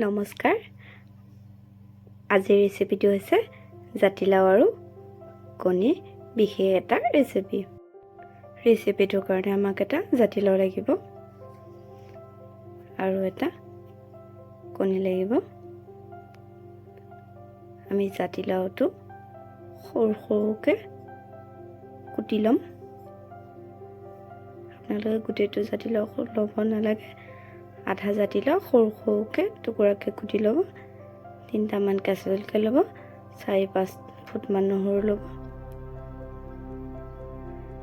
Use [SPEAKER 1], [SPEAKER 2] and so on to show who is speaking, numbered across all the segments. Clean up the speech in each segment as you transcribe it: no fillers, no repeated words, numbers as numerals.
[SPEAKER 1] নমস্কাৰ। আজিৰ ৰেচিপিটো হৈছে জাতিলাও আৰু কণী বিশেষ এটা ৰেচিপি। ৰেচিপিটোৰ কাৰণে আমাক এটা জাতিলাও লাগিব আৰু এটা কণী লাগিব। আমি জাতিলাওটো সৰু সৰুকৈ কুটি ল'ম। আপোনালোকে গোটেইটো জাতিলাও ল'ব নালাগে, আধা জাতিলাও সৰু সৰুকৈ টুকুৰাকৈ কুটি ল'ব। তিনিটামান কেঁচা জলকীয়া ল'ব, 4-5 ফুটমান নহৰু ল'ব।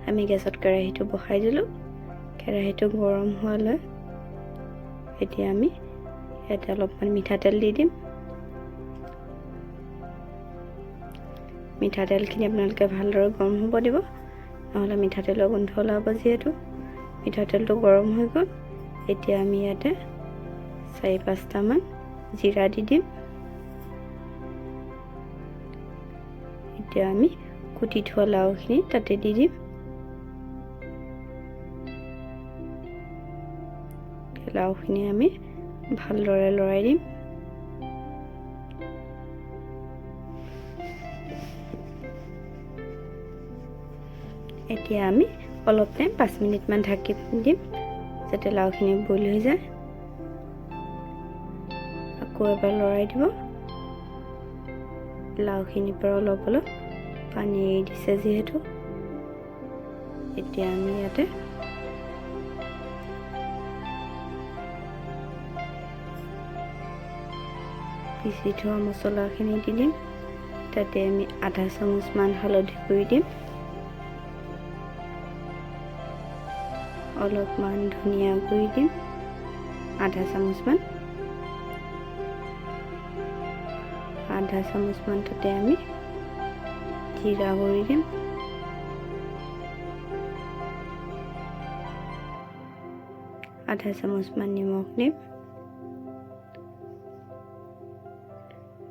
[SPEAKER 1] আমি গেছত কেৰাহীটো বহাই দিলোঁ। কেৰাহীটো গৰম হোৱালৈ এতিয়া আমি ইয়াতে অলপমান মিঠাতেল দি দিম। মিঠাতেলখিনি আপোনালোকে ভালদৰে গৰম হ'ব দিব, নহ'লে মিঠাতেলৰ গোন্ধ ওলাব। যিহেতু মিঠাতেলটো গৰম হৈ গ'ল, এতিয়া আমি ইয়াতে 4-5টামান জিৰা দি দিম। এতিয়া আমি কুটি থোৱা লাওখিনি তাতে দি দিম। লাওখিনি আমি ভালদৰে লৰাই দিম। এতিয়া আমি অলপ টাইম 5 মিনিটমান ঢাকি দিম, যাতে লাওখিনি বইল হৈ যায়। আকৌ এবাৰ লৰাই দিব। লাওখিনিৰ পৰা অলপ অলপ পানী এৰি দিছে যিহেতু। এতিয়া আমি ইয়াতে পিচি থোৱা মছলাখিনি দি দিম। তাতে আমি আধা চামুচমান হালধি গুড়ি দিম, অলপমান ধনিয়া গুড়ি দিম আধা চামুচমান, আধা চামুচমান তাতে আমি জিৰা গুড়ি দিম। আধা চামুচমান নিমখ দিম।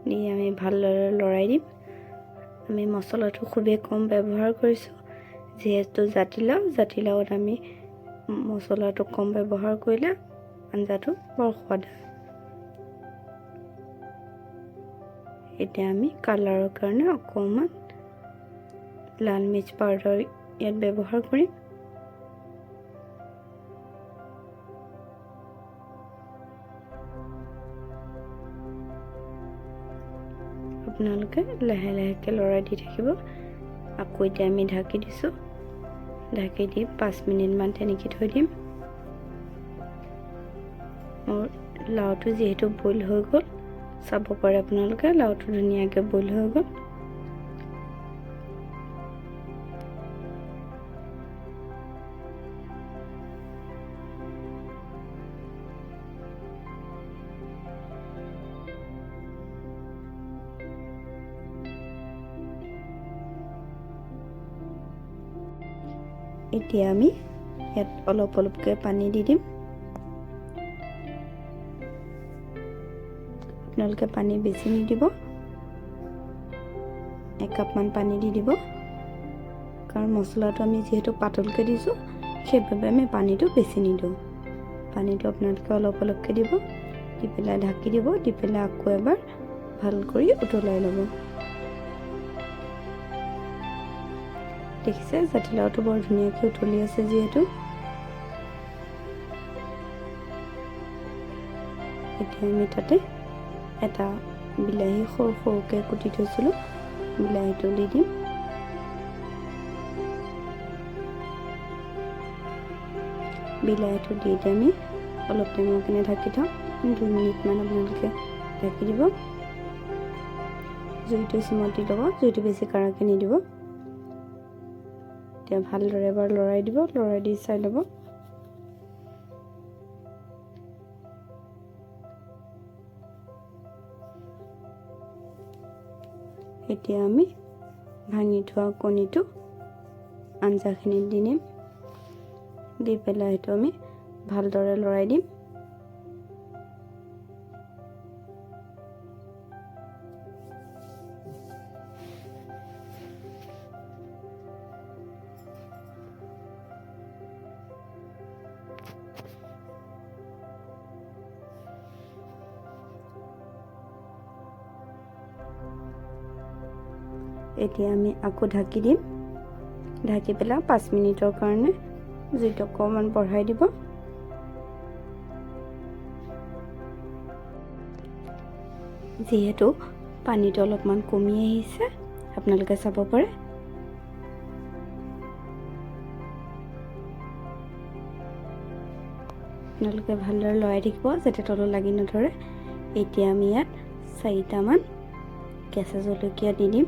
[SPEAKER 1] দি আমি ভালদৰে লৰাই দিম। আমি মছলাটো খুবেই কম ব্যৱহাৰ কৰিছোঁ, যিহেতু জাতিলাও, জাতিলাওত আমি মছলাটো কম ব্যৱহাৰ কৰিলে আঞ্জাটো বৰ সোৱাদ হয়। এতিয়া আমি কালাৰৰ কাৰণে অকণমান লাল মিৰ্চ পাউডাৰ ইয়াত ব্যৱহাৰ কৰিম। আপোনালোকে লাহে লাহেকৈ লৰাই দি থাকিব। আকৌ এতিয়া আমি ঢাকি দিছোঁ। ঢাকি দি 5 মিনিটমান তেনেকৈ থৈ দিম। মোৰ লাওটো যিহেতু বইল হৈ গ'ল, চাব পাৰে আপোনালোকে, লাওটো ধুনীয়াকৈ বইল হৈ গ'ল। এতিয়া আমি ইয়াত অলপ অলপকৈ পানী দি দিম। আপোনালোকে পানী বেছি নিদিব, একাপমান পানী দি দিব, কাৰণ মছলাটো আমি যিহেতু পাতলকৈ দিছোঁ, সেইবাবে আমি পানীটো বেছি নিদিওঁ। পানীটো আপোনালোকে অলপ অলপকৈ দিব, দি পেলাই ঢাকি দিব, দি পেলাই আকৌ এবাৰ ভাল কৰি উতলাই ল'ব। দেখিছে জাতিলাওটো বৰ ধুনীয়াকৈ উতলি আছে যিহেতু। এতিয়া আমি তাতে এটা বিলাহী সৰু সৰুকৈ কুটি থৈছিলোঁ, বিলাহীটো দি দিম। বিলাহীটো দি এতিয়া আমি অলপ টাইমৰ কাৰণে ঢাকি থ'ম। 2 মিনিটমান আপোনালোকে ঢাকি দিব। জুইটো চিমত দি ল'ব, জুইটো বেছি কাঢ়াকৈ নিদিব। এতিয়া ভালদৰে এবাৰ লৰাই দিব, লৰাই দি চাই ল'ব। এতিয়া আমি ভাঙি থোৱা কণীটো আঞ্জাখিনিত দি দিম। দি পেলাই সেইটো আমি ভালদৰে লৰাই দিম। এতিয়া আমি আকৌ ঢাকি দিম। ঢাকি পেলাই 5 মিনিটৰ কাৰণে জুইটো অকণমান বঢ়াই দিব। যিহেতু পানীটো অলপমান কমি আহিছে, আপোনালোকে চাব পাৰে। আপোনালোকে ভালদৰে লৰাই থাকিব যাতে তলত লাগি নধৰে। এতিয়া আমি ইয়াত চাৰিটামান কেঁচা জলকীয়া দি দিম।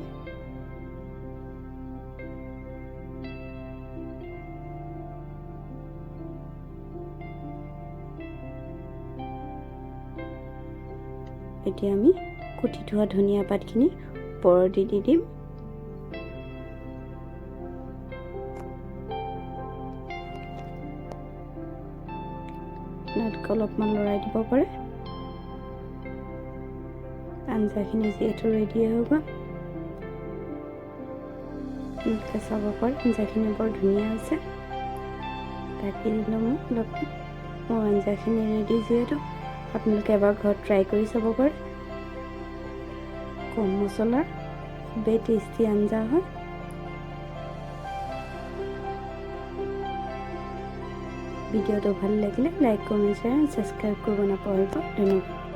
[SPEAKER 1] এতিয়া আমি কুটি থোৱা ধনিয়া পাতখিনি ওপৰত দি দি দিম। আপোনালোকে অলপমান লৰাই দিব পাৰে। আঞ্জাখিনি যিহেতু ৰেডি হৈ গ'ল, আপোনালোকে চাব পাৰে, আঞ্জাখিনি বৰ ধুনীয়া হৈছে। ঢাকি দিলোঁ মই অলপ। মোৰ আঞ্জাখিনি ৰেডি যিহেতু, আপোনালোকে এবাৰ ঘৰত ট্ৰাই কৰি চাব পাৰে। কম মছলাৰ খুবেই টেষ্টি আঞ্জা হয়। ভিডিঅ'টো ভাল লাগিলে লাইক, কমেণ্ট, শ্বেয়াৰ, ছাবস্ক্ৰাইব কৰিব নাপাহৰিব। ধন্যবাদ।